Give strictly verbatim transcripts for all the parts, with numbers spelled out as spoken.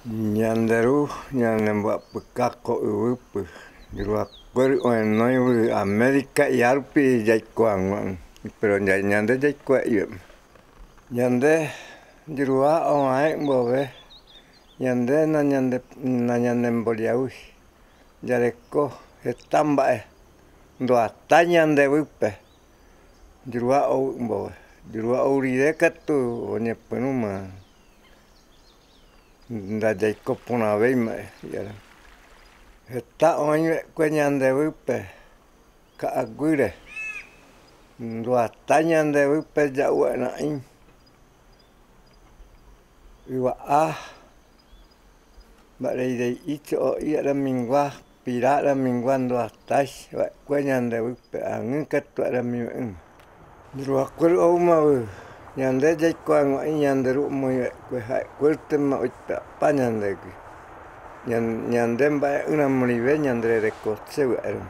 Ñanderu, ñanemba'apika ko'uwüpü, yuru akuerü oenoiwü América i arupi yaikuawa, pero ñande yaikuaiwe. Ñande yuru a'a owae'u boowe, ñande nañande, nañande mboriawi. Yareko jeta mba'e nduata ñande wüpe. Yuru a'a ou'ubouwe, yuru a'a ouriré katu oñepünuma. Nda yaikopuna wéima, yara. Jeta oin we'ekue ñande wüpe, ka'agüre. Nduata ñande wüpe ya'uwe'ena'in. Iwa'a, ba'reirei icho o'iya'ramingua, pira'ramingua nduatashi we'ekue ñande wüpe, aüngü katu a'ramiwü'üma. Yuru akuerü oumawi, ñande yaikuawa'i, ñande ru'umüin we'ekue, ja'ekuerü tü ma'uipe apa ñandegü. Ñan-, ñande mba'e'üna müliwe, ñande rekotse wü'arüma.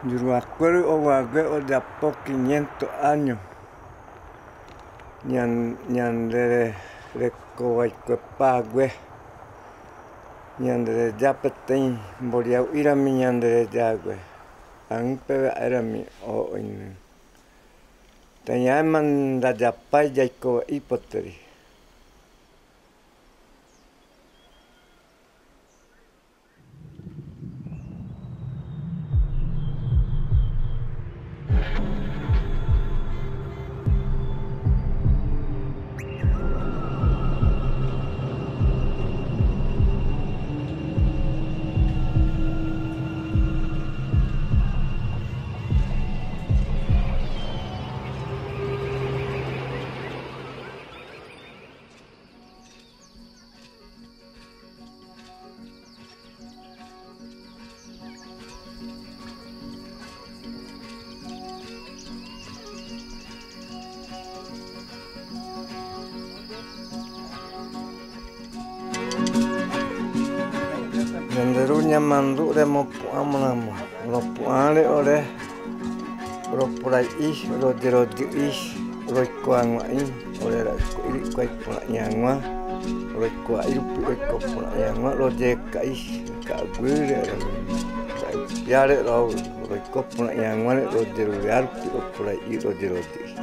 Yuru akuerü ouague'o yapo quinientos año. Ñan-, ñandere rekowaiku epague. Ñandere yapetüin mboriau'irami ñandere yague. Aüngüpewe aerami ooinü. Tañaema nda yapai yaikowe ipoteri. Ñanderu ñamandu're mopu'amuna mo, mopu'are ore. Oro purai'i, oro yeroyu'i, oro ikuawa'i, oro erakuiri kuai purai'agua, oro ikua'i rupi, oro iko purai'agua, oro yeka'i, ka'agüre, oro yare, oro iko purai'agua, oro yerure arupi, oro purai'i, oro yeroyu'i.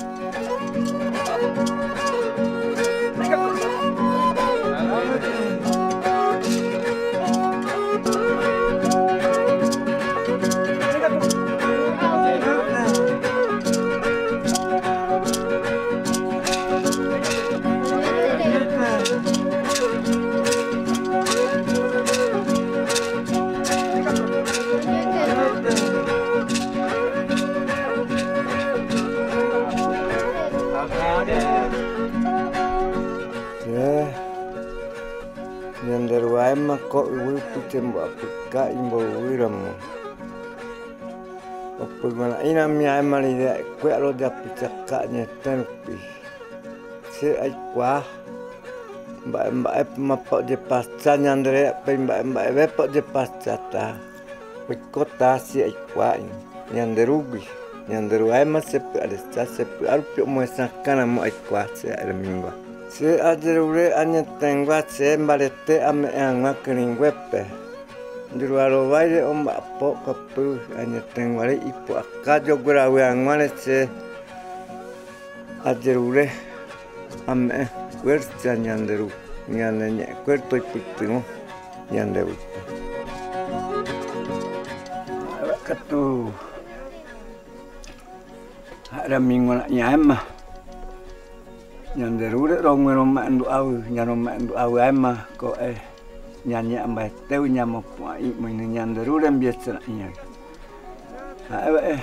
Ñanderuaema ko'uwüpü, chembo'apüka imbouwüramu. Opüguana'inramiaema lire, a'ekue'a ro yapüchaka' ñeterupi. Che aikuaa mba'e, mba'e mapa oyepacha, ñandere pei mba'e, mba'e wepa oyepacha ta. Oiko ta, che aikuaain. Ñanderuguis, ñanderuaema sepy'arecha, sepy'arupi omoesakana mo aikuaa che a'remingua. Che ayerure añetegua che mbarete ame'ẽagua kürĩguepe. Yuru arobaire omba'apo kapü añeteguare ipu'aka yoguerawiaguare che ayerure ame'ẽ fuerza ñanderu, ñane ñe'ẽkuerü toipytügü ñande wüpe. Katu a'remingua ñaĩma. Ñanderure rogueroma'ẽndu'awi, ñaroma'ẽndu'awiaima ko'e, ñañe'ambaetéwi, ñamopu'ã'ĩ'imüin, ñanderure mbiechara'ĩawi. Ja'e we'e,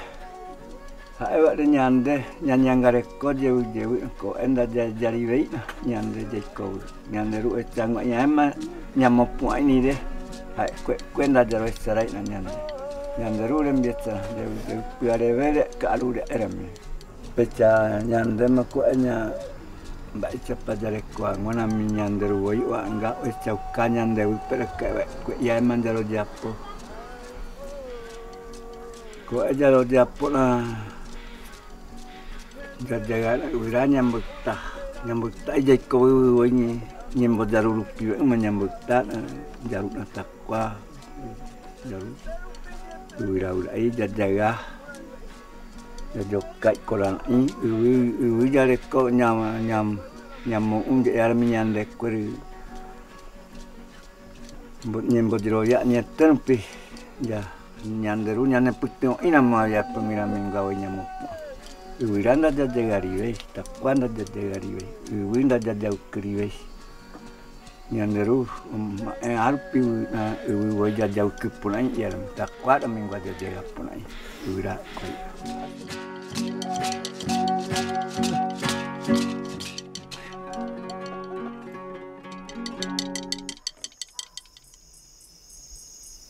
ja'e we're ñande ñañangareko yewiyewü'ü ko'e, nda ya, yariweina ñande yaikowü'ü. Ñanderu echagua'iñaima ñamopu'ã'ĩnire, ja'e kue'ekue nda yaroesaraina ñande. Ñanderure mbiechara, yewiyewü'ü, püarewere ka'arure aerami. Pecha ñandema ko'e ña, mba'éichapa yarekoagua nami, ñanderu woi wa'anga, oechauka ñande wüpe, pero ko'e, ko'e iáema yaroyapo. Ko'e yaroyapo na, ya, ya, wira ñambuta'a, ñambuta'a yaikowüwü woi ñi. Ñembo yarurupiwe, ma ñembo ta, yaruruta takkua, yaru, uwiraura i yayaga, yayokka i kola na'i, uwi, uwi yareko ñam, ñam, ñam mu'un ye arami ñande kueru. Ñembo yiro ya ñettenupi, ya, ñanderu ñane pütü oinamo ya pümira mingua wei ñamu. Uwira nda yayegariwei, takkua nda yayegariwei, uwi nda yayaukuriwei. Ñanderu, um, e, arupi, e, uwi wei yayaukupu na'i, ya, takkua nda mingua yayegapu na'i. Uwira, koi.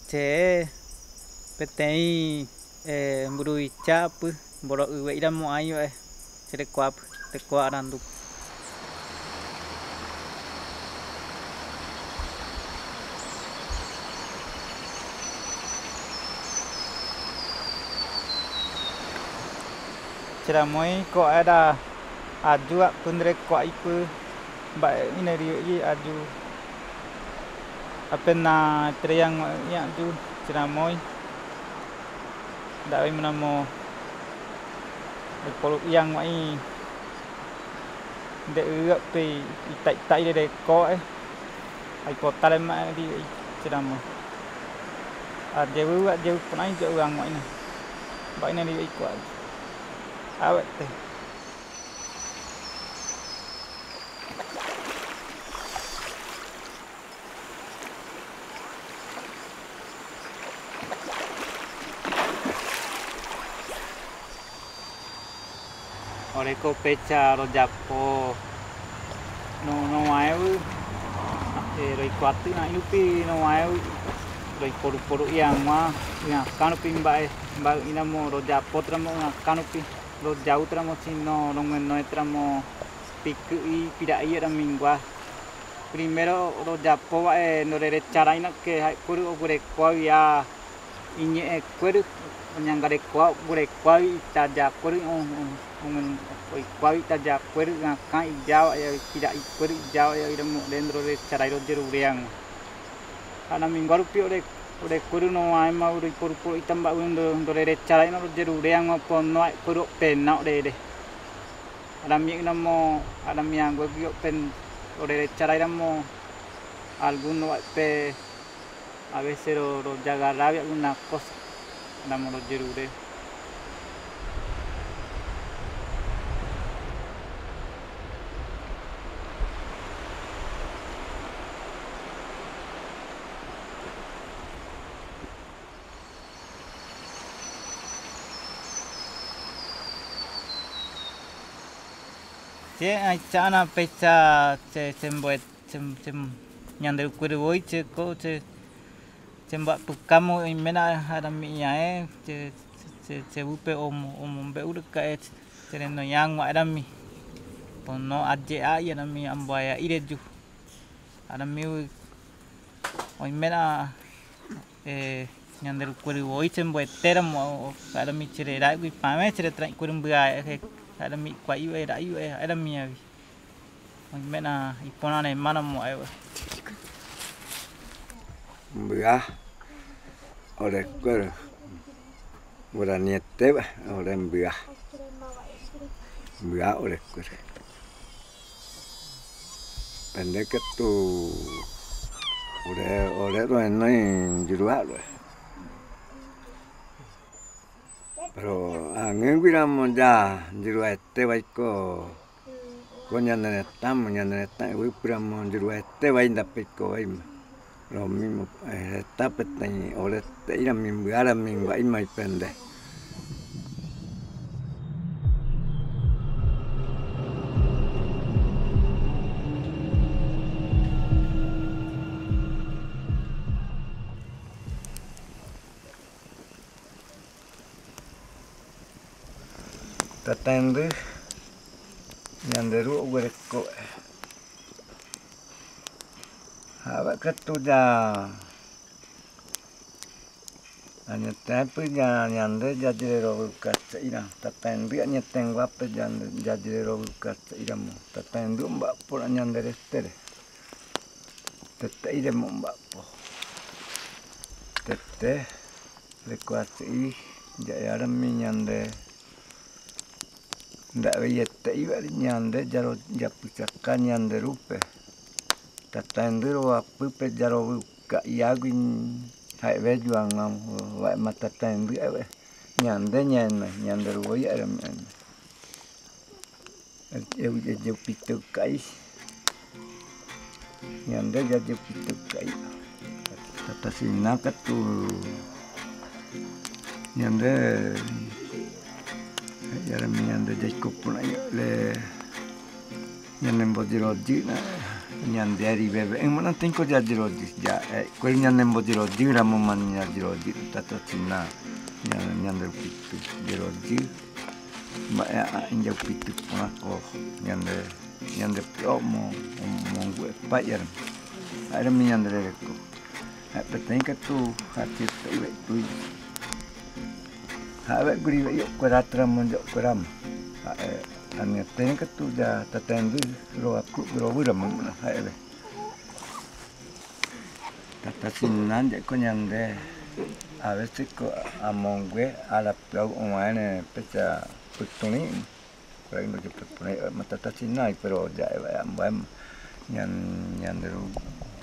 Che, peteĩ, e, mburuwicha apy, mboro'u we'íramo ãiva, e, che rekuapy, rekuarandu. Cheramói ko ára aju apy nderekua'ipy. Mba'e íneri aju. Apena etere iñagua'ỹ'i aju, cheramói. Nda've oiméramo aiporu iñagua'ĩ nde yvy ápe ita ita irereko wa'e. Aipota rema'ẽ rivei cheramói. Ayewii, ayewii porãite oiagua'ĩna. Mba'e íneri eikuaa. Ávete. Ore ko péicha rojapo no, novaẽvy, e, roikuaty ra'ỹrupi novaẽvy, roiporuporu iãgua, yvakã rupi mba'e, mba'e ĩramo rojapo téramo yvakã rupi, rojau téramo, sino roguenohẽ téramo piky'i, pira'i, arami mingua. Primero rojapo va'e ndorerecha rãi, porque ha'ekuéri oguereko avei iñe'ẽkuéri, oñangarekova oguereko avei itajakuéri, o, o, o, oikuaa avei itajakuéri, yvakã ija va'e, pira'i kuéri ija va'e, oĩramo ore ndorerecha rãi rojeruréagua. Arami mingua rupi ore, orekuéri novaẽma roiporuporu itamba'e ndo, ndorerecha rãi rojeruréagua, pono ha'ekuéri opena orere. Arami ĩramo, arami aguégui open, orerecha rãiramo, alguno va'e pe, a veces ro, rojagarra avei alguna cosa, ĩramo rojerure. Che, aicha'ana péicha che, chemboe, che, che, Ñanderukuéru voi che ko, che, chemba'apykámo oiména arami ae, che, che, che, che búpe omo, omombe'u ra'e, che, chereno'ĩagua arami. Pono aye'a'i arami ambuae'a'ire yu. Arami oiména, e, Ñanderukuéru voi chemboetéramo, o, o, arami cherera'e gui pavẽ, chereterã'ikuéru mbyae, arami ikua'ive, ra'e, arami avi. Oiména iporã remáramo ae. Mbya orekuéru. Guaraniete ore mbya. Mbya orekuéru. Pende ketu ore, ore roenói njuruhá're. Pero añügui ramo ya njuruhaete vai ko, ko ñane retãme, ñane retã ypýpe ramo njuruhaete vai ndapeiko vaime. Lo mismo, eh, heta peteĩ ore te'ĩrami mbyára mingua'íma pende. Tatendu Ñanderu oguereko. Ha'e katu ya añeteãpy ya ñande yajererovykache'írã. Tatendu añeteguápe ya, yajererovykache'íramo. Tatendu omba'apo ñande retére. Tete ire mo'omba'apo. Tete, le ko asu'i, ya earami ñande. Nda beyete iba ñande, ya ro, ya püsaka ñande rupe. Tataendü ro apüpe ya ro buka iyaguin, jaebe yuan wa'ema tataendü, jaebe. Ñande ñaena, ñande ru woi earami ñaena. Yepitükai. Ñande ya yepitükai. Tata Sina katu. Ñande. Earami ñande ya ikopuna le. Ñanembo yiroyi na. Ñande ari bebe. Emana tenko ya yiroyi. Ya, eh, kuel ñanembo yiroyi, ramo man ya yiroyi. Tata Sina. Ña, ñande pitu yiroyi. Ma, eh, ah, ñande pitu puna ko, ñande, ñande pio mo, mo, mo ngue pa yaram. Aerami ñande rereko. Ai, petein katu, hati pe iwe tui. Ai, we guri we yo kuera tra mo yo kuera mo. Ai, eh, ani petein katu ya tataendü ro aku, ro bura mo, ai, we. Tata Sina ya ko ñande, a veces ko amongue a la plau umaene pecha putuni, pero no yo putuni, ma Tata Sina, pero ya, eh, bueno, ñan, ñande ru,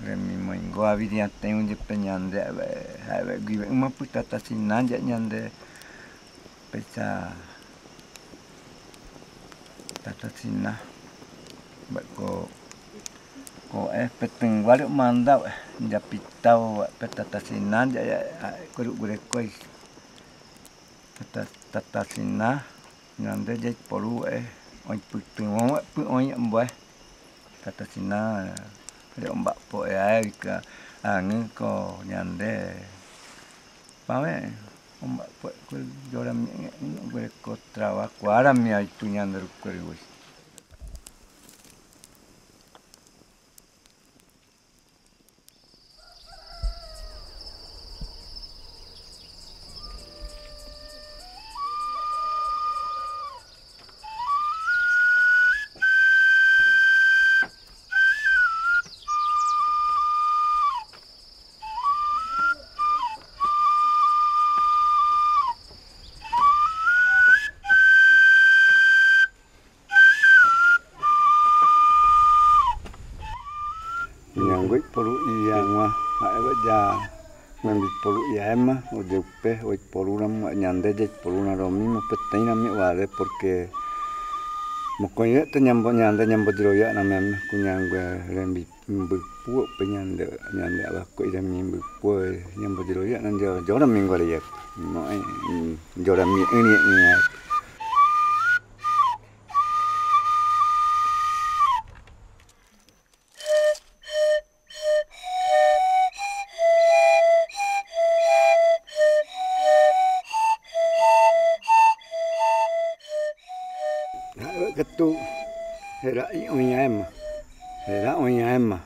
re mi moingo a viri a ten un yepe ñande, eh, eh, gui, uma pu Tata Sina ya ñande, pecha Tata Sina. Ba ko, ko, eh, petengua re manda, eh, ya pitau, eh, pe Tata Sina, ya, ya, ah, kuru gure koi. Tata, Tata Sina, ñande ya iporu, eh, oin putengua, eh, pu oin mbue. Tata Sina, eh, re omba'apo, eh, aika, angü ko ñande. Pame, omba'apo, eh, kuel yorami, eh, eh, kuel ko trabajo, kuarami ai tu ñande ru kuel wis. Ñangui poru iya ngua, ae ba ya. Ñangui poru iya ema, oye upe, oi poru ram, ñande ya iporu na ro mismo, petein na mi wade, porque mokoin te ñambo, ñande ñambo yiro ya na meme, ku ñangui rembi, mbupu pe ñande, ñande abajo ira mi mbupu, ñambo yiro ya na yo, yo ra mi ngua ya, no, eh, yo ra mi, eh, eh, eh. Katu, hera i oin aema, hera oin aema,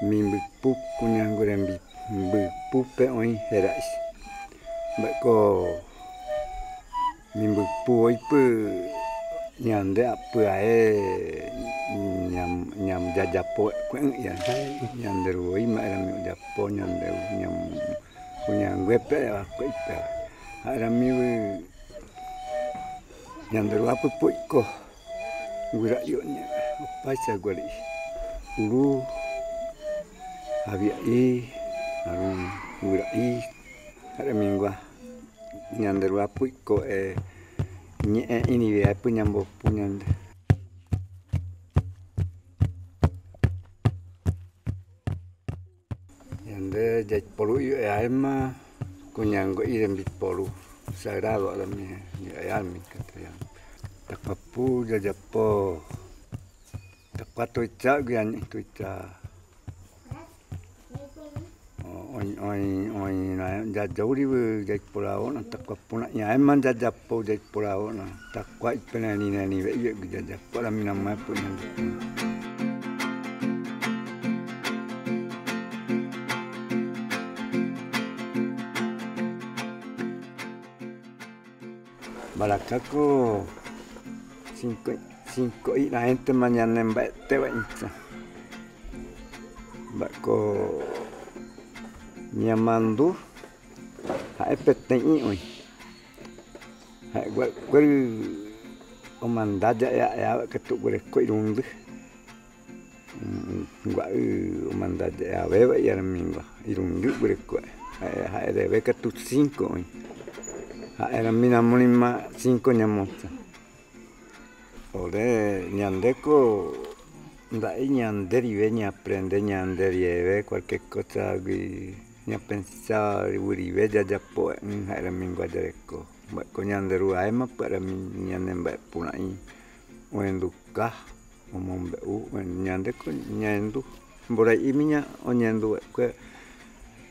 mi mbupu ku ñangui rembi, mbupu pe oin hera i. Mbako, mi mbupu oipe ñande apu ae ñam, ñam yayapo kue'e ya. Ñande ru oi ma era mi yayapo ñande ñam ku ñangui pe ae kue'e pe. Aera mi ñande ru apu puiko. Gura io ña, opaisa guari. Uru, abia i, arun, gura i, aera mi ngua. Ñande ru apu iko, eh, ñe'e ini bia pu ñambo pu ñande. Ñande ya iporu io e aema, ku ñangui ire mbiporu, sagrado aera mi, io e aema kata ya. Takua pu yayapo, takua tuicha, guiani tuicha. Oin, oin, oin, na, ya, ya uribu, ya iporu aona, takua puna, ya, aema, ya, ya po, ya iporu aona, takua ipe nani, nani, be, ibe, ya, ya, para mi nama, pu, ya. Baraka ko cinco, cinco i na gente mañana en ba, te ba incha. Mba'e ko ñamandu, ha'e peteĩ oĩ. Ha'e gua'uekuéri omanda ya'e, ya'e, ya'e, katu gureko irundu. Mm, gua'u omanda ya'e, ya'e, ya'e, ya'e, irundu gureko. Ha'e, ha'e erewe katu cinco oĩ. Ha'e rami namu rima cinco ñamocha. Ore ñande ko nda'i ñande riwe ñaaprende ñande riewe cualquier cosa gui ñapensa würiwe yayapo, ha'e rami ngua yareko. Mba'e ko ñande ru aema püa rami ñanemba'epurãi oendu ka omombe'u, ñande ko ñaendu mborai'imi ña oñeandu we'ekue,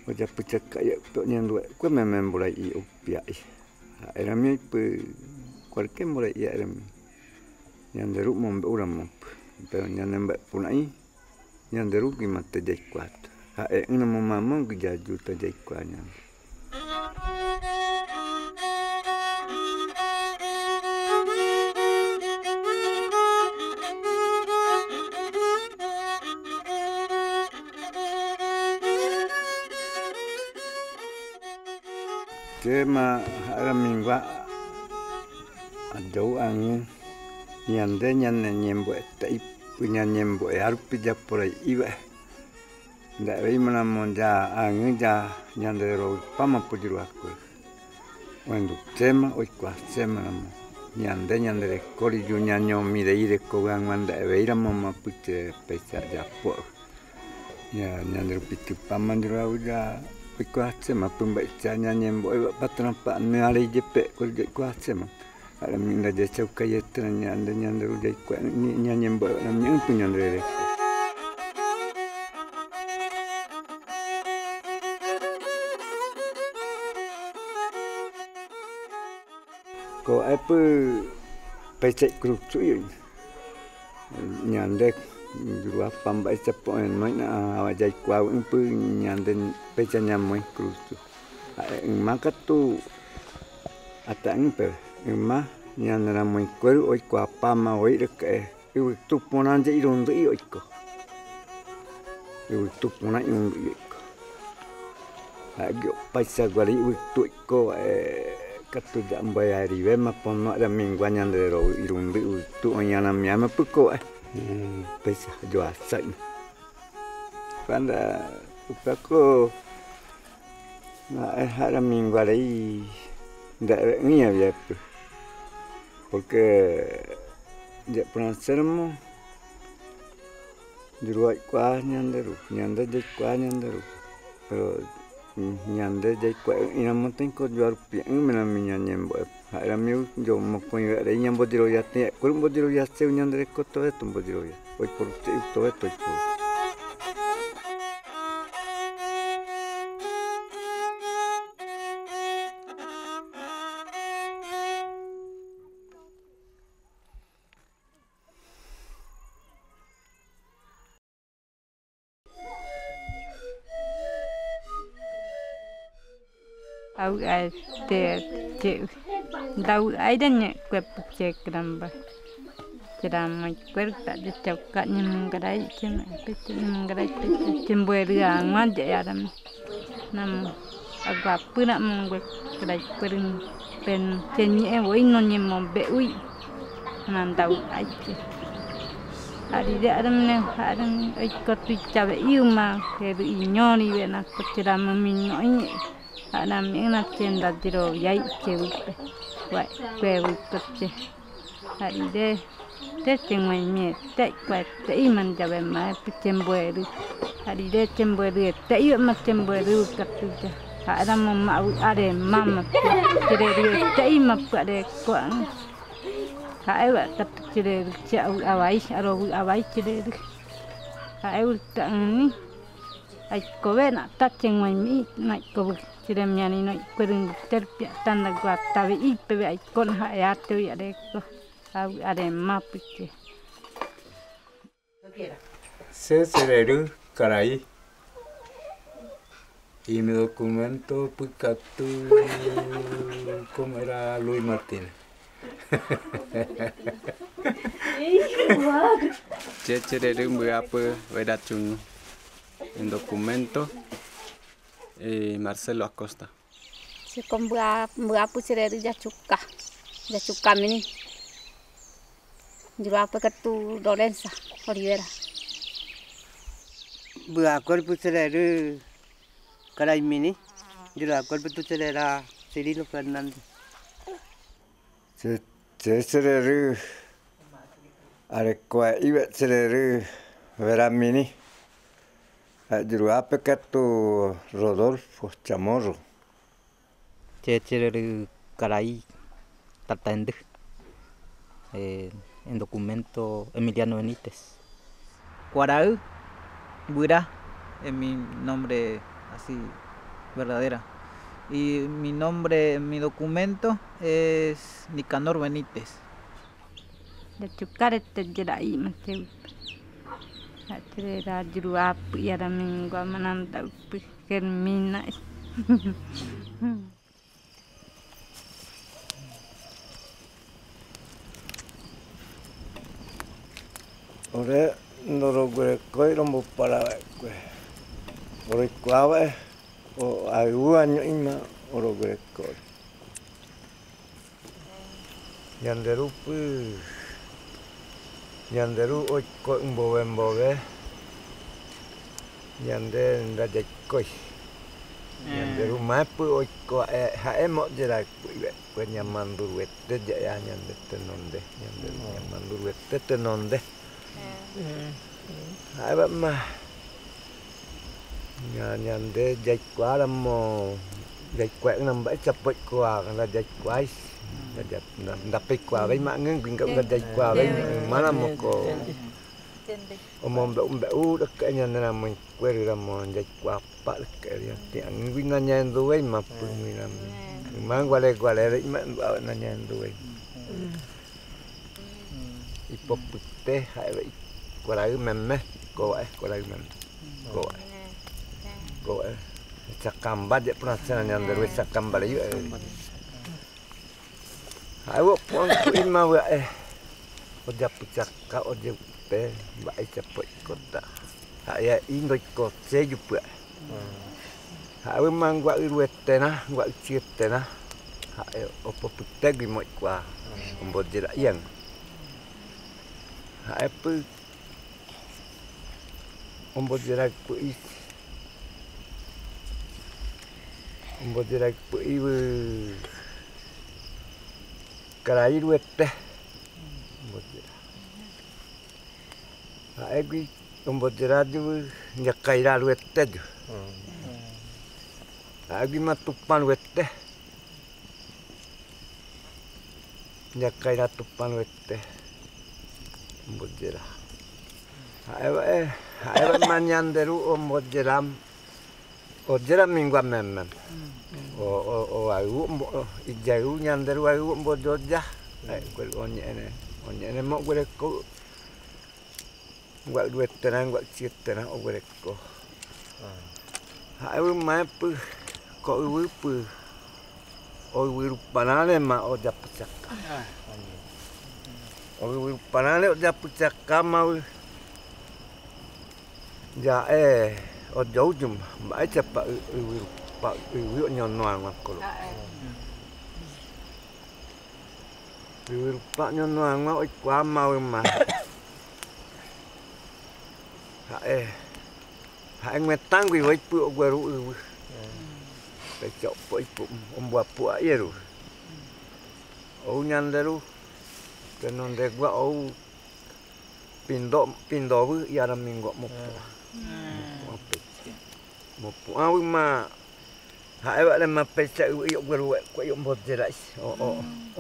oyapɨchaka'i we'ekue oñeandu we'ekue meme mborai'i opia'i. Ha'e rami oipɨ cualquier mborai'i ha'e rami. Ñande ru mombe'u ramo pɨ. Pero ñanemba'epurãi, ñande ru gima ta yaikuaa tɨ. Ha'e ɨnamoma gui yayuta yaikuaa ñande. Kema ha'e rami ngua ayou aɨ̃, ñande ñaneñembo'e te'ipɨ, ñañembo'e arupi yaporai'iwe. Nda'eweima ramo ya aɨ̃ ya ñanderoipama puyuruakuéi. Oendusema, oikuaasema ramo. Ñande ñanderekóri yu ñañomi reireko wangua nda'eweiramo ma püche peicha yapo'ü. Ya ñanderupitüpama yuruau ya oikuaasema pü mbaicha ñañembo'e wapatüna pa'nüare yepe ko ya oikuaasema. Ha'e rami nda yechaukai yetena ñande ñanderu yaikuaa ñañembo'e rami ɨ̃pü ñandereko. Ko aepü peicha ikurusu iyo ñande yurua pamba icha po'e noina awa yaikuaa ɨ̃pü ñande peicha ñamoi kurusu. Ha'e ɨma katu ata ɨ̃pe ɨma ñaneramoikueru oikuapama oiraka'e. Iwitupuna ye irundɨ iyo iko. Iwitupuna irundɨ iyo iko. Ha'e gi opaicha guare iwitu iko, eh, katu yambo'e aeriwema pono aera mingua ñanderero irundɨ iwitu oiñaramiame piko, eh. Mm. Paicha yoasai. Kuanda upako Ha'e, ha'e rami nguarei nda'ewe'ỹi awiepɨ. Porque yepɨraséramo yurua ikuaa ñanderu, ñande yaikuaa ñanderu. Pero ñande yaikua'ỹi ramo tei ko yua rupi'ỹme rami ñañembo'e. Ha'e rami yo mokõi we'arei ñamboyeroi tei, ya'ekueru mboyeroi seu ñandereko toeto mboyeroi. Oiporu che'u toeto oiporu. Au ai te, te, dau ai da ñe kue puche kramba. Chera mai kuerta de chauka ñe mungarai, che na peche ñe mungarai, peche, che mbueru angua de aram. Nam agua pura mungue krai kueru pen, che ñe woi no ñe mombe'ui. Nandau aiche. Arire aram ne, aram oiko tui chawe iuma, keru iñori wena kochera mami no iñe. Aram ina chenda diro yai che wipe. Wai, kue wipe che. Arire, te chengwai mie, te kue, te iman yawe ma, pe chembueru. Arire chembueru, te iwe ma chembueru katuya. Aram mo ma wi are mama, chereru, te ima pare kuan. Ha'e wa katu chereru, che au awai, aro wi awai chereru. Ha'e ulta ani. Aiko we na ta chengwai mi, na aiko we chere miani no ikuerun terpia tanda gua tawe ipe we aiko na ha'e ate we areko. Au are mapuche. Se chereru karai. Y mi documento pukatu como era Luis Martínez. Che chereru mbuapü wera chunu. En documento, eh, Marcelo Acosta. Sikon bua, bua pu sereré Yachuka. Yachuka Mini. Juluape Katu Lorenza Olivera. Bua kuerpu sereré Karai Mini. Juluape kuerpu tu sereré Cirilo Fernández. Che, che sereré, are kua iwe sereré Vera Mini. A, juluape Katu Rodolfo Chamorro. Che sereré Karai Tatendü. Eh, en documento Emiliano Benítez. Kuaraü Buira es mi nombre así verdadera. Y mi nombre en mi documento es Nicanor Benítez. Yachuka re te yera i ma che. Acherera Juluape i ara mingua mananda upu Germina. Ore noroguerekoi romboparabekue. Ore kuawe o ayu año ima oroguerekoi. Ñanderupe, ñanderu oiko ɨmbobembove, ñande nda yaikoi. Ñanderu maepɨ oiko, eh, ha'e mo'yeraipɨ iwe, pues ñamanduruete ya'a ñande tenonde, ñanderu ñamanduruete tenonde. Ha'e va ma ña, ñande yaikuaa ramo, yaikuaa na mbae chapo'ikuaa na yaikuaa. Na, na, na, nda peikuaa bei ma ngengui nga nda yaikuaa bei ma ramo ko. Omombe'u mbe'u reke ñande ramo ikuerü ramo yaikuaa pa reke ri ti angengui na ñaendu bei ma pungui na mi. Ma nguare nguare rei ma ndu awe na ñaendu bei. Ipopite ha'e kuaraü meme, ko wa'e kuaraü meme. Ko wa'e. Ko wa'e. Chakamba ye pura sena ñanderu chakamba re yu. Ha'e wo'u pu'an ku'i ma wa'e. Oyapu chaka oye upe, mba'e chapo'iko ta. Ha'e indo iko che yupüa. Ha'e ma ngua iruetena, ngua ichietena. Ha'e opopitegu imo'ikuaa. Omboyera ian. Ha'e pü. Omboyera ipü'i. Omboyera ipü'i wü. Karai iruete. Omboyera. Ha'e gui omboyera yu wü Yakaira iruete yu. Ha'e gui ma Tupan iruete. Yakaira Tupan iruete. Omboyera. Ha'e wa'e, ha'e wa'e ma ñanderu omboyera. Oyera mingua memen. O, o, o ayu, o, i yayu ñanderu ayu omboyoya. Ha'e kuerü oñe'ere, oñe'ere mo'guereko. Ngua iruetena, ngua ichietena oguereko. Ha'e wü maepü, ko ɨwüpü, o ɨwürupana re ma oyapu chaka. O ɨwürupana re oyapu chaka ma wü. Ya'e, oyouyuma, mba'e chapa ɨ, ɨwürupa, ɨwü oñono aguä kolo. Ɨwürupa oñono aguä oikuaa ma wü ma. Ha'e, ha'e ngüetangui waipü ogueru ɨwü. Pecha opo ipu, ombuapu a'i eru. Ou ñanderu, tenondegua ou pindo, pindo wü i ara mingua mopu'a. Mopu'a pecha. Mopu'a wü ma Ha'e wa'e re ma pecha ɨwü i ogueru wa'e ko i omboyera i. O, o,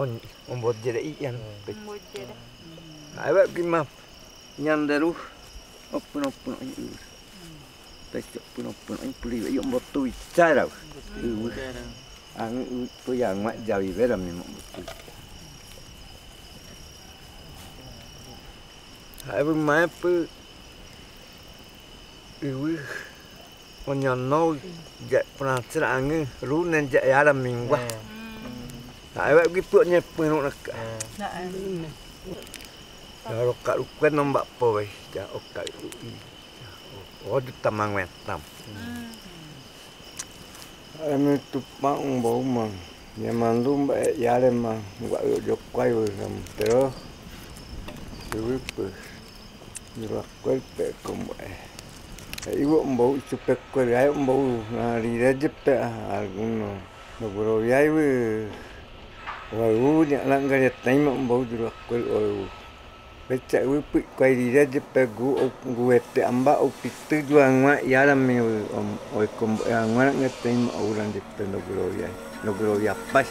o, omboyera i ian pecha. Ha'e wa'e gui ma ñanderu. Opuna, opuna i ɨwü. Pecha opuna, opuna i puli i ombotuicha era wü. Ɨwü. An pu ya ngua ya wibera mi ma ombotuicha. Ha'e wü maepü ɨwü. Oñono, ya, pura sera angü, rune ya, ya ara mingua. Ha'e wa'e gui pü oñepüru'rü ka. Ya, oro karukue no mba'po wei, ya, o karu i, ya, o, Odu tamanguetam. Ame tupaun bou man, ya mandumba e yare man, guayu yokuai we ram tero. Iwi pues, yura kuel pe kombo e. Iwi bou isu pe kuel, ayo bou na rire je pe a, alguno. Logro yai we, wau ni alangare taima bou yura kuel o. Pecha wipui kuai rire je pe gu, gu ete amba o pitu yua ngua yara me o, o, o kombo, e, ngua ngatei ma o uran je pe logro ya, logro ya pas.